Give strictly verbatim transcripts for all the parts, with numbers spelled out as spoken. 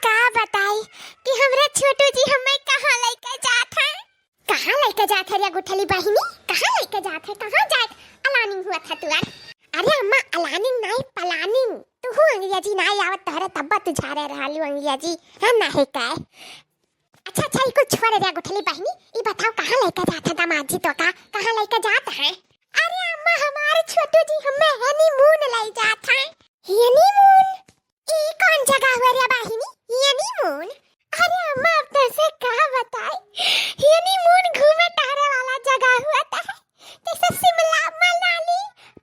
का बताई कि हमरे छोटू जी हमें कहाँ लइके जात हैं। कहाँ लइके जात है रे गुठली बहिनी? कहाँ लइके जात है? कहाँ जात? अलानिंग हुआ था तुअर। अरे अम्मा, अलानिंग नाई, पलानिंग। तू हूँ अंग्रेजी नाई आवत तोहरे, तब्बा तू झारे रहलू अंग्रेजी। हाँ, नाई का? अच्छा, अच्छा, ई कुल छोड़ रे गुठली बहिनी, ई बताओ कहाँ लइके जात है दामाद जी तो का? कहाँ लइके जात है? अरे अम्मा, हमारे छोटू जी हमें हनीमून लइ जात है। हनीमून? ई कौन जगह हुआ रे बहिनी? हनीमून? अरे अम्मा, अब तोसे का बताई, हनीमून घूमे टहरे वाला जगह हुआ था। जैसे शिमला, मनाली,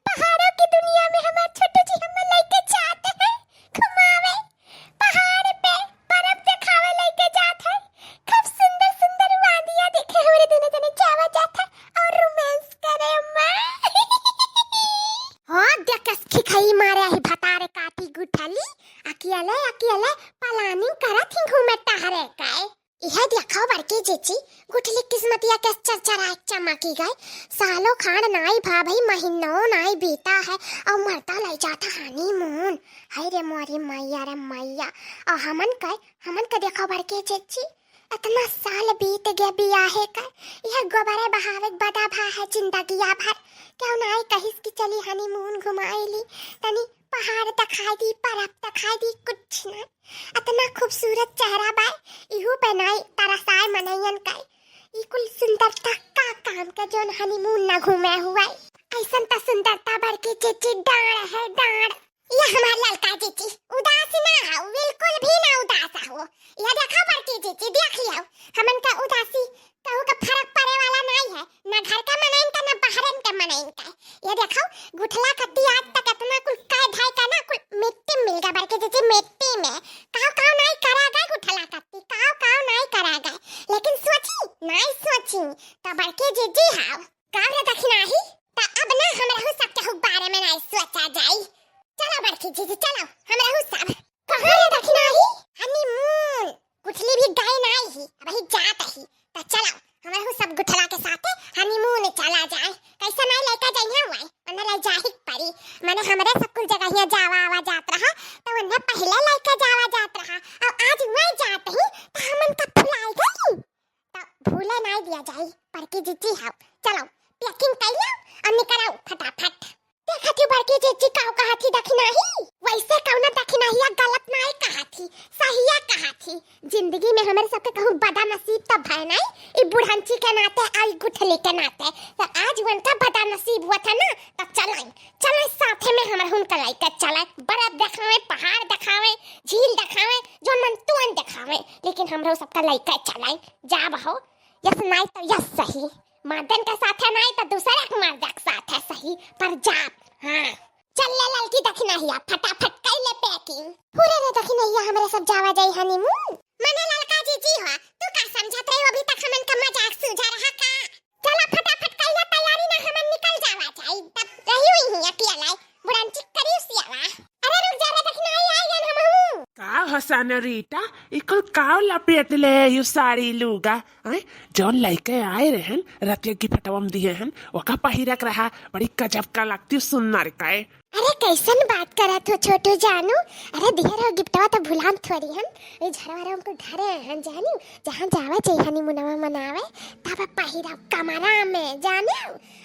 पहाड़ों की दुनिया में हमार छोटू जी हमें लइके जात हैं घुमावे। पहाड़ पे बर्फ देखावे लइके जात हैं। खूब सुंदर सुंदर वादियाँ देखे हमरे दोनों जने जावा जात है और रोमांस करे अम्मा। हो देख के खिखई मारे ही भतारे काटी गुठली। अकेले अकेले पलानिंग करत ही घूमे टहरे के। इहे देखो बड़की जीजी, गुठली किस्मतिया के चरचराए चमकी गए। सालों खान नाई भा भई, महीनों नाई बीता है और मर्दा लइ जाता हनीमून। हाय रे मोरी मैया रे मैया। और हमन के, हमन के देखो बड़की जीजी, इतना साल बीत गया बियाहे का, यह गोबरे बहावे के बदा भा है जिंदगिया भर। केहू नाई कहिस कि चली हनीमून घुमाई ली, तनी पहाड़ दिखाई दी, बर्फ दिखाई दी, कुछ ना। इतना खूबसूरत चेहरा बा, इहू पे नाई तरसाए मनइयन का। ई कुल सुंदरता का काम के जौन हनीमून ना घूमे हुआ। ऐसन त सुंदरता बड़की जीजी डांड़ है, डांड़। ये हमार ललका जीजी उदास ना हो, बिल्कुल भी ना उदास हो। ये देखो बड़की जीजी, देख लियो, हमन का उदासी कहू का फर्क पड़े वाला नाई है, ना घर का मनइन का, ना बाहरन के मनइन का। ये देखो, गुठला कत्ती आज तक इतना कुल कह धाय का ना, कुल मिट्टी मिल गया बड़की जीजी, मिट्टी में। काव काव नाई करा गए गुठला कत्ती, काव काव नाई करा गए, लेकिन सोची नाई सोची तो बड़की जीजी हाव। काव रे दखिनाही, त अब ना हमरहू सब केहू बारे में नाई सोचा जाई। चलो बड़की जीजी, चलो, हमरहू सब। कहाँ रे दखिनाही? हनीमून। गुठली भी गए नाई ही, अबही जात ही। त चलो, हमरहू सब गुठला के साथे हनीमून चला जाए। कैसे नाई लइके जइहे हुए, उन्हें ले जाही के पड़ी। माने हमरे सब कुल जगहिया जावा आवा जात रहा, त उन्हें पहिले लइके जावा जात रहा। और आज वही जात ही, त हमन का भुलाई गई। त भूले नाई दिया जाई, बड़की जीजी हाव। चलो, packing कर लो और निकल आओ फटाफट। देखत ही बड़की जीजी काव कहत ही दखिनाही, वैसे कौनो दखिनाहिया गलत नाई कहत ही, सहिया कहत ही। जिंदगी में हमरे सबके कहूँ बदनसीब त भय नाई, ई बुढ़ंची के नाते, आई गुठली के नाते। त आज उनका बदनसीब हुआ था ना, त चलाई, चलाई साथे में हमरहुन का लइके चलाई, बर्फ देखावे, पहाड़ देखावे, झील देखावे, जौन मन तुअन देखावे, लेकिन हमरो सबका लइके चलाई। जाब हो, यस नाई तो यस सही, मर्दन के साथे नाई तो दूसरे के मर्द के साथे सही, पर जाब। हाँ, चल ले ललकी दखिनहिया, फटाफट कर ले packing। हुरे रे दखिनहिया, हमरे सब जावा जाई honeymoon। मने ललका जीजी हो, तू का समझत रही, अभी तक हमन का मजाक सूझा रहा का? चला फटाफट कर ले तैयारी, ना हमन निकल जावा जाई, तब रही हुई ही अकेला, बुढ़ंची करी सियावा। अरे रुक जा रे दखिनहिया, आई गन हमहू। का हो सनरीटा, ई कुल काव लपेट ले यू साड़ी लूगा? हैं? जौन लइके आए रहन, रतिया गिफ्टवा में दिए हन, ओका पहिरक रहा, बड़ी गजब का लगती सुन्नर का। अरे कैसन बात करत हो छोटू जानू? अरे दिहर हो गिफ्टवा तो भुलाम थोड़ी हन, ये झरवा रे हमको धरे हन जानू, जहाँ जावे जाई honeymoonवा मनावे, तब पहिरा कमरा में जानू।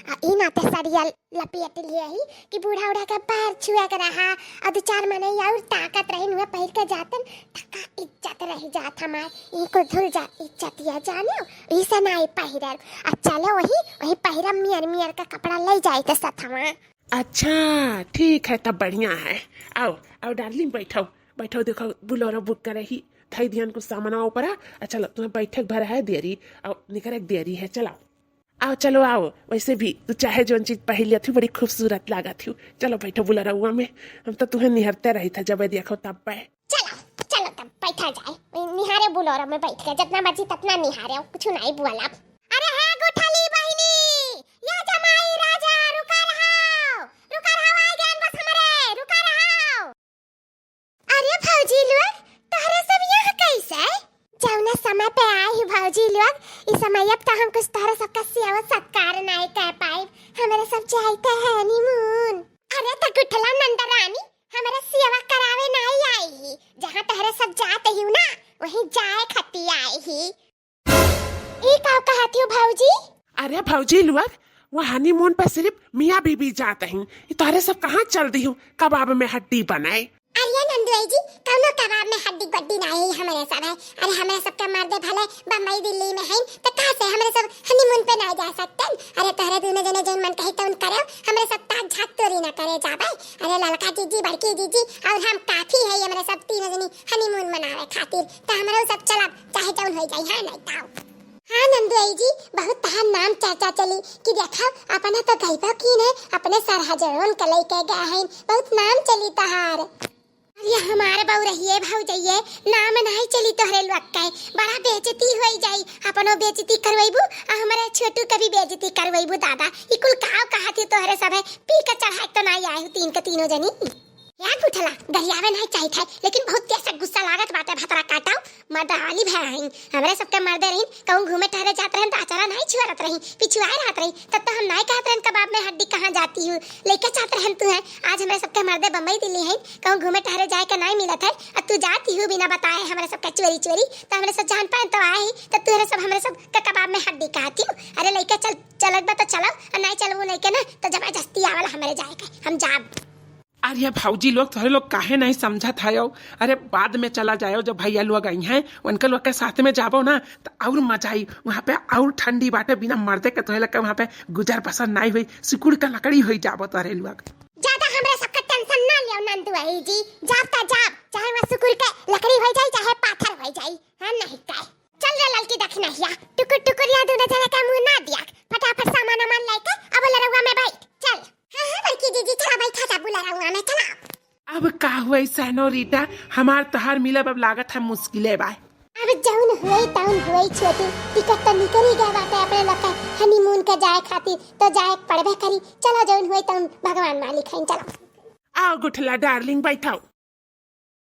आ ई नाते सरिया लपेट लिए ही कि बूढ़ा उढ़ा के पैर छुए के रहा, और दो चार मनई और ताकत रही, उहे पहिर के जातन, तका इज्जत रह जात हमार, ई कुल धुल जात इज्जतिया जाने, ई से नाई पहिरब। आ चलो वही, वही पहिरब मियर मियर का कपड़ा ले जाए के सथवा। अच्छा, ठीक है, तब बढ़िया है। आओ, आओ darling, बैठो, बैठो, देखो Bolero book करे ही, धई दिहन कुछ सामाना ऊपर, आ चलो, तुम्हें बैठक भर है देरी, आओ, निकरे देरी है, चलो। आओ, चलो, आओ। वैसे भी तू चाहे जौन चीज पहिर लिया थी, बड़ी खूबसूरत लागत थी। चलो, बैठो Boleroवा में। हम तो तुहे निहरते रही था, जब देखो तब पे। चलो, चलो तब बैठा जाए। निहारे Bolero में बैठ के, जितना मर्जी ततना निहारे, कुछ नहीं बोला। अरे हे गुठली बहिनी, या जमाई राजा, रुका रहो, रुका रहो, आ गए बस हमरे, रुका रहो। अरे भौजी लोग, तोहरे सब यहाँ कैसे? जौने समय पे आए ही भौजी लोग, इस समय अब तो हम कुछ तोहरे सबका सेवा सत्कार नाई कर पाए। हमरे सब जाए थे honeymoon। अरे तो गुठला नंद रानी, हमरे सेवा करावे नाई आई ही। जहाँ तोहरे सब जात ही ना, अरे भौजी लोग, वो honeymoon पे सिर्फ मियाँ बीबी जात ही, ये तोहरे सब कहाँ चल दिहू कबाब में हड्डी बनाए? अरे नंदुआई जी, कौनो कबाब में हड्डी गुड्डी नाहीं है हमरे सब है। अरे हमरे सब के मर्दे भले बम्बई दिल्ली में हैं, तो कहाँ से हमरे सब honeymoon पे नाहीं जा सकते? अरे तोहरे दूनो जने जौन मन कही तौन करो, हमरे सब ताक झाक तोरी ना करे जाबे। अरे ललका जीजी, बड़की जीजी और हम काफी है हमरे सब तीनों जनी honeymoon मनावे खातिर, तो हमरो सब चलब, चाहे जौन हो जाई, हाँ नाहीं ताऊ। हाँ नंदुआई जी, बहुत तहार नाम चर्चा चली कि देखा, अपने तो गइबो कीन है, अपने सरहजोन के लइके गए हैं, बहुत नाम चली तहार। अरे हमारे बउरहिए भौजइए, नाम नाहीं चली तोहरे लोग के, बड़ा बेइज्जती होई जाई, अपनो बेइज्जती करवैबू, आ हमरे छोटू के भी बेइज्जती करवैबू दादा। ई कुल काव कहा थी तोहरे सब है, पी के चढ़ाई तो नाहीं आए हो तीन के तीनों जनी। या गुठला, गरियावे नाहीं चाहित है, लेकिन बहुत तेज से गुस्सा लागत बाटे, भतरा काटाओ, मर्दानी भय हईं। हमरे सबके मर्दे रहीन, कहूँ घूमे टहरे जात रहन, त अचारा नाहीं छुअरत रही, पिछुआए रहत रही, तब तो हम नाहीं कहत रहन, "कबाब में हड्डी कहाँ जाती हूँ, लइके जात रहन तू है।" आज हमरे सबके मर्दे बम्बई दिल्ली हैं, कहूँ घूमे टहरे जाए के नाहीं मिलत है, अब तू जाती हूँ बिना बताए हमरे सबके चोरी चोरी, तो हमरे सब जान पाए तो आए ही, तो तू सब हमरे सब के कबाब में हड्डी कहती हूँ। अरे लइके चल, चलत बा तो चलो, और नाहीं चलबू लइके ना, तो जबरदस्ती आवल हमरे जाए के, हम जाब। अरे भौजी लोग, तोहरे लोग काहे नाहीं समझत हयो? अरे बाद में चला जायो, जब भैया लोग आई हैं, उनके लोग के साथ में जाबो ना, तो और मजा आई। वहाँ पे और ठंडी बाटे, बिना मर्दे के तोहरे लोग के वहाँ पे गुजर बसर नाहीं होई, सिकुड़ के लकड़ी होई जाबो तोहरे लोग। ज्यादा हमरे सबके tension ना लियो नंदुआई जी, जाब ता जाब, चाहे वहाँ सिकुड़ के लकड़ी होई जाई, चाहे पाथर होई जाई, हाँ नाहीं काय। चल रे ललकी दखिनहिया, टुकुर टुकुर या दूनो जने के मुँह ना दिया, फटाफट सामान वामान लेके अब लरौआ में बैठ, चल। हाँ, हाँ, बड़की जीजी, चला बैठा जा बुलरौआ में, चला। अब का हुई सेनोरिटा, हमार तोहार मिलब अब लागत है मुश्किले बा। अब जौन हुई तौन हुई छोटू, टिकट तो निकल ही गया बाटे अपने लोग के honeymoon के जाए खातिर, तो जाए के पड़बे करी। चलो जौन हुई तौन भगवान मालिक हैं, चलो। आओ गुठला darling, बैठाओ।